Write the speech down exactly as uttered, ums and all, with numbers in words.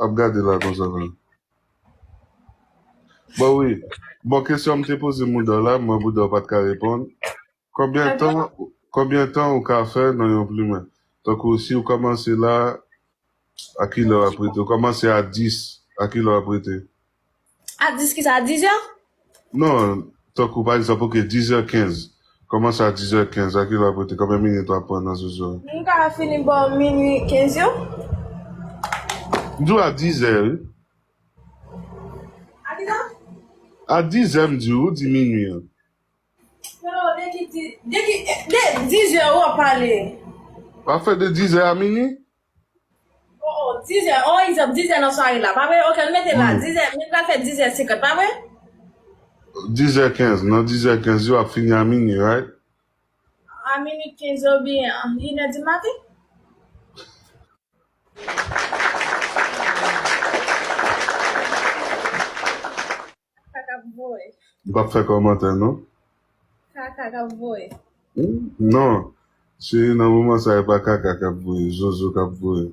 ap gade la konsa la. Bon, wi. Bon, kesyon m te poze Moudor la, mwen Moudor pa t ka reponn. Konbyen tan, konbyen tan ou ka fè nan yon plimen? Tankou si ou kòmanse la, a kilè w ap rete? Ou kòmanse a dis, a kilè w ap rete? A dis kisa? A dis zè? Non, tankou pa egzanp, oke, dis zè kenz. Kòmanse a dis zè kenz, a kilè w ap rete? Konbyen minit w ap pran nan zozo a? M ka fini bò minwi kenz yo. M di w a dis zè, wi. A kisa? A dis zè, m di w, ou di minwi an. Non, de ki di, de ki, de dis zè w ap pale. W ap fè de dis zè a minwi? Oh, oh, dis zè, oh, egzanp, dis zè nan sware la, pa vre? Oke, nou mete la, dis zè, nou pral fè dis zè senkant, pa vre? Dis zè kenz, nan dis zè kenz yo ap fini a minwi, right? A minwi kenz oubyen inè di maten? Kaka voye. M p ap fè kòmantè, non. Kaka k ap voye. Hmm? Non. Cheri, nan moman sa, e pa kaka k ap voye, zozo k ap voye.